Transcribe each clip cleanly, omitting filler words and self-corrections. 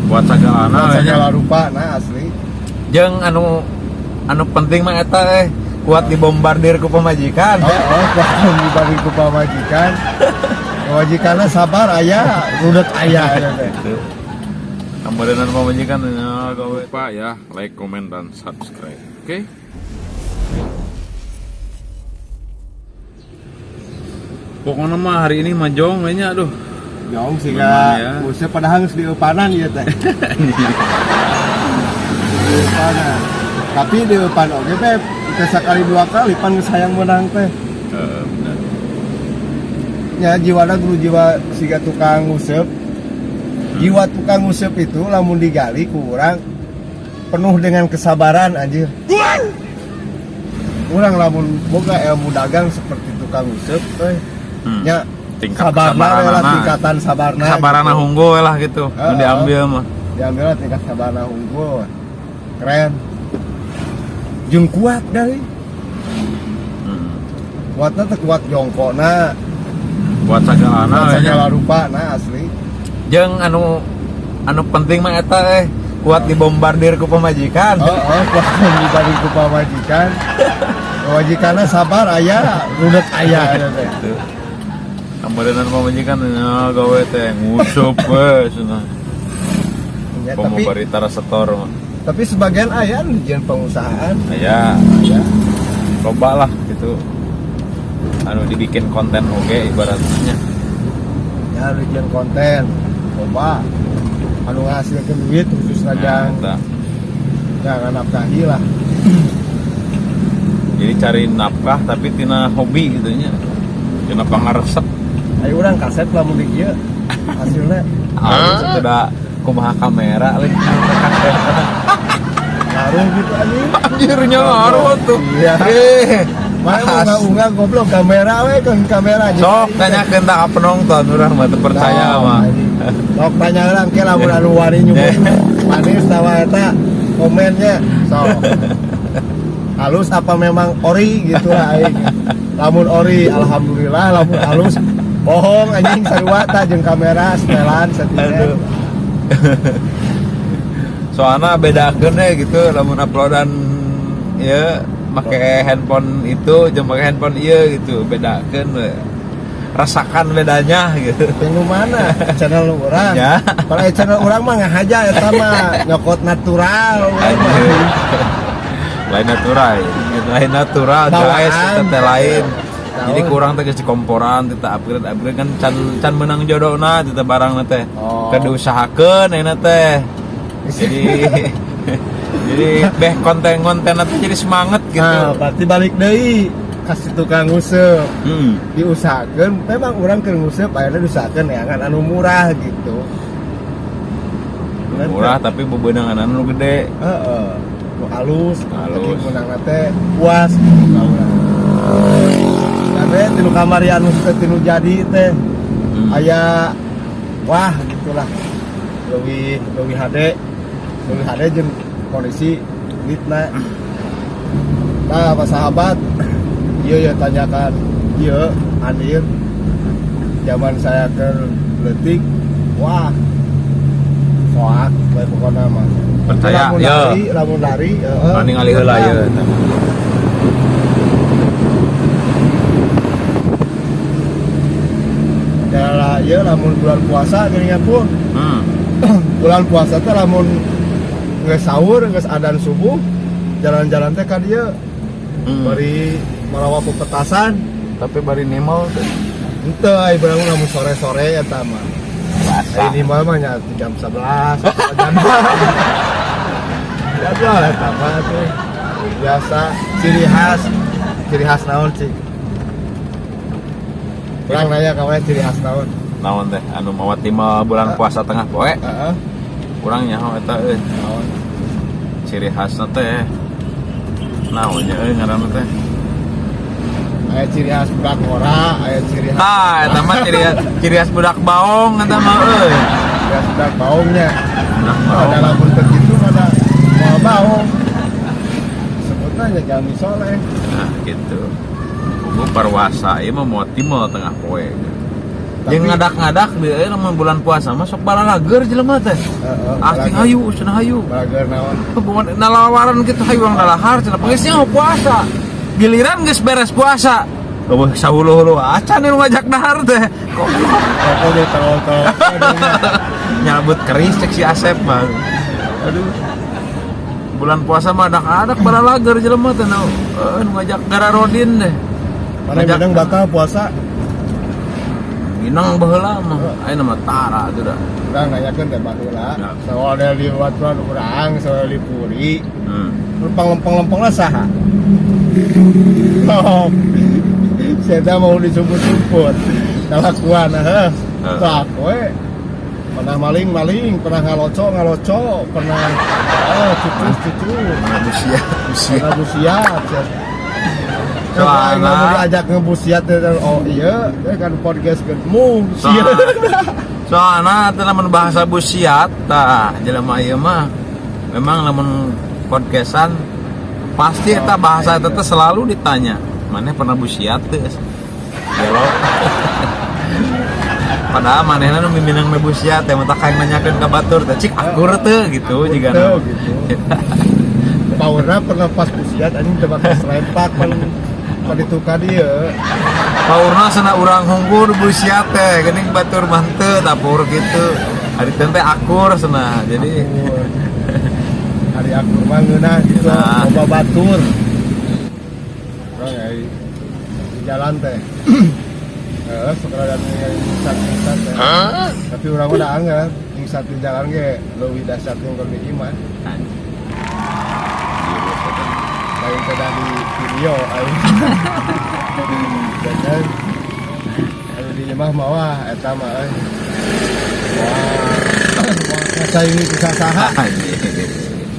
Kuat sagalana Kuat we nya. segala rupa, nah asli. Jeung anu anu penting mah eta kuat dibombardir ku pamajikan. Oh, kuat dibanding ku pamajikan. Pamajikanna sabar aya, rudet aya eta teh. Gitu. Kameureunnan pamajikan nya gawe. Lupa ya, like, komen, dan subscribe. Oke? Pokoknya mah hari ini mah jong we nya, aduh. Jong sih Memang ya. Useup padahal geus dieupanan ieu teh. Dieupanan. Tapi dieupan oge beb, teu sakali dua kali pan geus hayang meunang teh. Heeh, bener. Ya jiwana guru jiwa siga tukang nguseup. Jiwa tukang nguseup itu lamun digali ku urang penuh dengan kesabaran anjir. Urang lamun boga ilmu dagang seperti tukang nguseup euy. Nya Tingkat sabarna we lah, kesabaranana. Tingkatan sabarna. Kesabaranna gitu. Unggul lah gitu. Nu diambil mah. Diambil lah tingkat sabarna unggul. Keren. Jeung kuat dari. Kuatna teh kuat jongkokna, Kuat sagalana kuat we nya. Segala rupa, nah asli. Jeung anu anu penting mah eta kuat dibombardir ku pamajikan. Oh, kuat dibanding ku pamajikan. Pamajikanna sabar aya, rudet aya eta teh. Gitu. Kameureunnan pamajikan nya gawe teh nguseup we cenah. Ya, Komo tapi bari tara setor mah. Tapi sebagian aya nu dijieun pengusahaan. Aya, Aya. Loba lah gitu. Anu dibikin konten oge ibaratnya. Ya nu dijieun konten. Loba. Anu ngahasilkeun duit khususna Nah, jang eta. Jangan nafkahi lah. Jadi cari nafkah tapi tina hobi gitu nya. Tina pangaresep. Ayo urang kaset lamun di kieu hasilnya. Halus itu da kumaha kamera lain kaset. Ngaruh gitu anjing. Anjir nya ngaruh tuh. Iya. Eh, Mana mau unggah goblok kamera we kan kamera aja. Sok tanyakeun tak ka penonton, urang mah teu percaya mah. Sok tanya urang ke lamun anu wani nyebut manis tawa eta komennya sok. Halus apa memang ori gitu lah aing. Lamun ori alhamdulillah, lamun halus bohong anjing sarua ta jeung kamera setelan settingan. Aduh. Soalnya bedakeun deh gitu lamun uploadan ya make handphone itu jeung make handphone ieu gitu, bedakeun we. Rasakan bedanya gitu. Yang nu mana? Channel nu urang. Ya. Kalau channel urang mah ngahaja eta mah nyokot natural urang mah. Anjir. Lain natural, lain natural guys, Bawaan. eta teh lain. Jadi Naon? Kurang teh geus dikomporan, teu upgrade upgrade kan can can menang jodohna teu barang teh. Oh. Keur diusahakeun ayeuna teh. Jadi beh konten-konten teh jadi semangat gitu. Nah, berarti balik deui kasih tukang nguseup. Diusahakeun memang urang keur nguseup akhirnya diusahakeun neangan anu murah gitu. Bener Murah teh? Tapi bebenangan anu gede. Heeh. Nu halus, Halus. tapi meunangna teh puas gitu ka urang. Karena tinu kamari anu teh tinu jadi teh aya wah gitulah. Leuwih leuwih hade. Leuwih hade jeung kondisi duitna. Nah, Pak sahabat, iya ya tanyakan, iya anir zaman saya ke leutik, wah, soak, we pokokna mah. Percaya, Lamun ya. Lari, lamun lari, heeh. Nah, ningali heula ieu eta mah. Ya lah, ieu lamun bulan puasa geuningan pun. Bulan puasa teh lamun geus sahur, geus adan subuh, jalan-jalan teh ka dieu bari marawa pepetasan. Tapi bari nimal teh. Henteu ai barang lamun sore-sore eta mah. Puasa. Ai nimal mah nya jam 11 atau jam jadwal eta mah tuh. Biasa ciri khas naon sih? Kurang nanya kawan ciri khas naon? Naon teh anu mawa timal bulan puasa tengah poe? Heeh. Kurang nyaho eta euy. Naon? Ciri khasna teh naon nya euy ngaranna teh? Aya ciri khas budak ngora, aya ciri khas Tah, eta mah ciri khas budak baong eta mah euy. Ciri khas budak baongnya. Budak Ada baong. Lamun begitu pada mau baong. Sebutnya nya jalmi soleh. Nah, gitu. Kudu parwasa ieu mah moal timal tengah poe gitu. Jeung ngadak-ngadak di euy, lamun bulan puasa mah sok balalager jelema teh. Heeh. Asing hayu cenah, hayu. Balager naon? Nalawaran gitu, hayu urang dalahar cenah, pangesnya mau puasa. Giliran geus beres puasa. Eueuh sahulu-hulu acan nu ngajak dahar teh. Kok Kok deh tolol-tolol. Nyabut keris cek si Asep mah. Aduh. Bulan puasa mah adak-adak balalager jelema teh nu nu ngajak gararodin deh. Mana yang batal puasa? Minang baheula mah. Ayeuna mah tara atuh da. Urang nanyakeun teh baheula. Ya. Soalnya di batuan urang, soal di Puri. Lempeng-lempeng-lempeng lah saha? Oh. Saya mau disumput-sumput. Kelakuan, heh. Tak we. Pernah maling-maling, pernah ngaloco-ngaloco, pernah oh, cucu-cucu, Pernah busiat, busiat. Pernah busiat. Soalnya mau diajak ngebusiat, oh iya, ya kan podcast kan mung Soalnya soalnya teh lamun bahasa busiat tah jelema ieu mah memang lamun podcastan pasti eta bahasa eta teh selalu ditanya, "Maneh pernah busiat teu?" Gelo. Padahal manehna nu miminang busiat teh, matak hayang nanyakeun ka batur teh, cik akur teu gitu jiga. Teu, gitu. Powerna pernah pas busiat anjing teu bakal serempak pan pan itu ka dieu. Paurna sana urang hungkul busiat teh geuning, batur mah teu tapur gitu. Ari teh teh akur cenah. Jadi Akur. Hari akur mah ngeunah gitu, Ngeunah. Loba batur. Urang ai di jalan teh. Heeh, sok rada ningali ingsat-ingsat teh. Tapi urang mah da anggar, ingsat di jalan ge leuwih dahsyat jeung keur di imah. Lain teh di video aing. Dan anu di imah mah wah eta mah euy. Wah, wah saingi ku saha Anjing.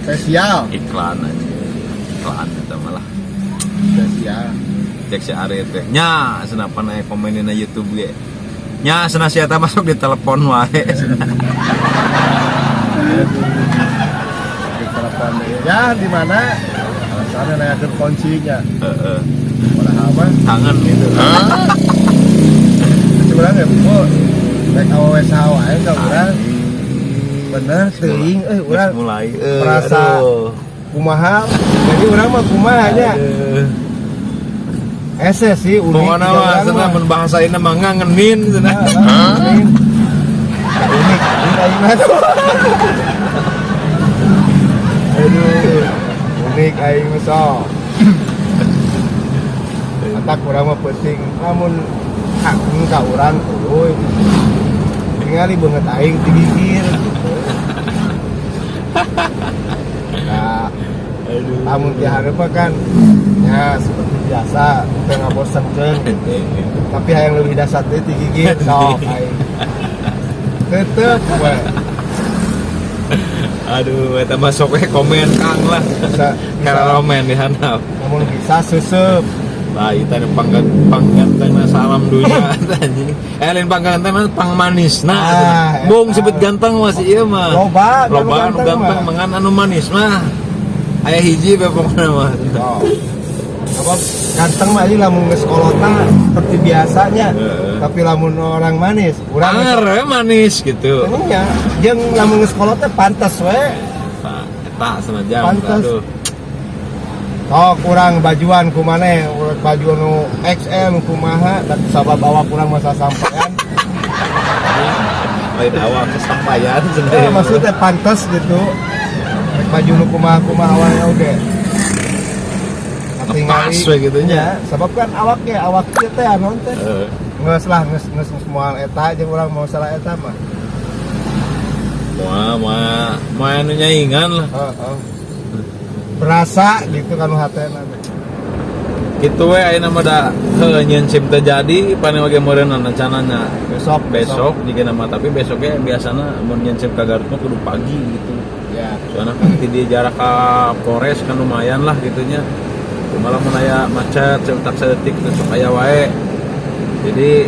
Spesial. Iklan aja. Iklan eta malah. Spesial. Cek si Ari teh. Nya, cenah pan aya komen dina YouTube ge. Nya cenah si eta masuk di telepon wae cenah. Di telepon ya di mana? Alasannya nanyakeun kuncinya. Heeh. Padahal mah Kangen gitu. Sebenarnya bu, rek awewe saha wae ka urang. Bener teuing euy urang Geus mulai euy, merasa aduh. Kumaha. Jadi urang mah kumaha nya. Aduh. Ese sih unik. Pokoknya Tiga mah urang cenah mah. mun bahasa ini mah ngangenin cenah. Heeh, unik. Unik, unik aing mah tuh. Aduh, unik aing mah sok. Matak urang mah penting lamun hakeng ka urang euy. Tingali beungeut aing digigir gitu. Nah, Aduh. Lamun ti hareup mah kan ya seperti biasa teu ngabosenkeun gitu. Tapi hayang leuwih dasar teh digigir sok aing. Tetep we. Aduh, eta mah sok we komen Kang lah. Bisa Karena komen di handap. Lamun bisa seuseup. Lah, itu ada panggantengna salam dunya anjing. Eh, lain panggantengna, pangmanisna. Ah, Bung eta. sebut ganteng masih ieu mah. Loba, Loba anu ganteng ganteng mah. Mengan anu manis mah. Aya hiji be pokona mah. Oh. Apa ganteng mah ini lamun geus kolotna seperti biasanya. Heeh. Tapi lamun orang manis, urang Anger we manis gitu. Nya, jeung lamun geus kolot teh pantes we. Nah, eta senajan Pantes. Aduh. Oh, kurang bajuan ku maneh, baju nu XL nu kumaha, dan sabab awak kurang masa sampean. Lain awak kesampaian Eh, sebenarnya. Maksudnya pantes gitu. Rek baju nu kumaha kumaha awalnya oge. Ngepas we gitu nya. Ya, sebab kan awak ge awak kieu teh anu teh. Heeh. Geus lah, geus geus geus moal eta jeung urang mau salah eta mah. Moal moal moal anu nyaingan lah. Heeh. Berasa gitu kan hatena. Gitu we ayeuna mah da heuh nyieun SIM teh jadi paling oge meureunna rencanana. Besok. Besok jika nama, tapi besoknya biasana mun nyieun SIM ka Garut mah kudu pagi gitu. Ya. Soalnya kan di dia jarak ke Polres kan lumayan lah gitunya. Malah mun aya macet tak sedetik gitu sok aya wae. Jadi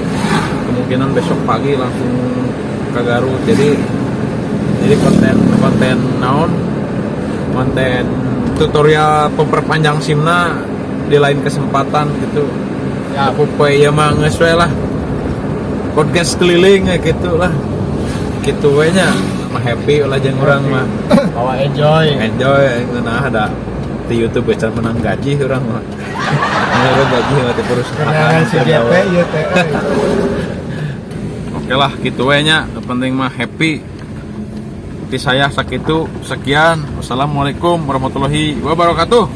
kemungkinan besok pagi langsung ke Garut. Jadi konten konten naon, konten tutorial memperpanjang SIM-na di lain kesempatan gitu. Ya. Aku poe ieu mah geus we lah. Podcast keliling ya gitu lah. Gitu we nya mah, happy lah jeung urang mah. Bawa enjoy. Enjoy ngeunah, ada di YouTube bisa menang gaji urang mah. Menang gaji mah di perusahaan. Kenangan si JP ieu teh euy. Oke lah, gitu we nya, yang penting mah happy. Di saya sakitu, sekian. Wassalamualaikum warahmatullahi wabarakatuh.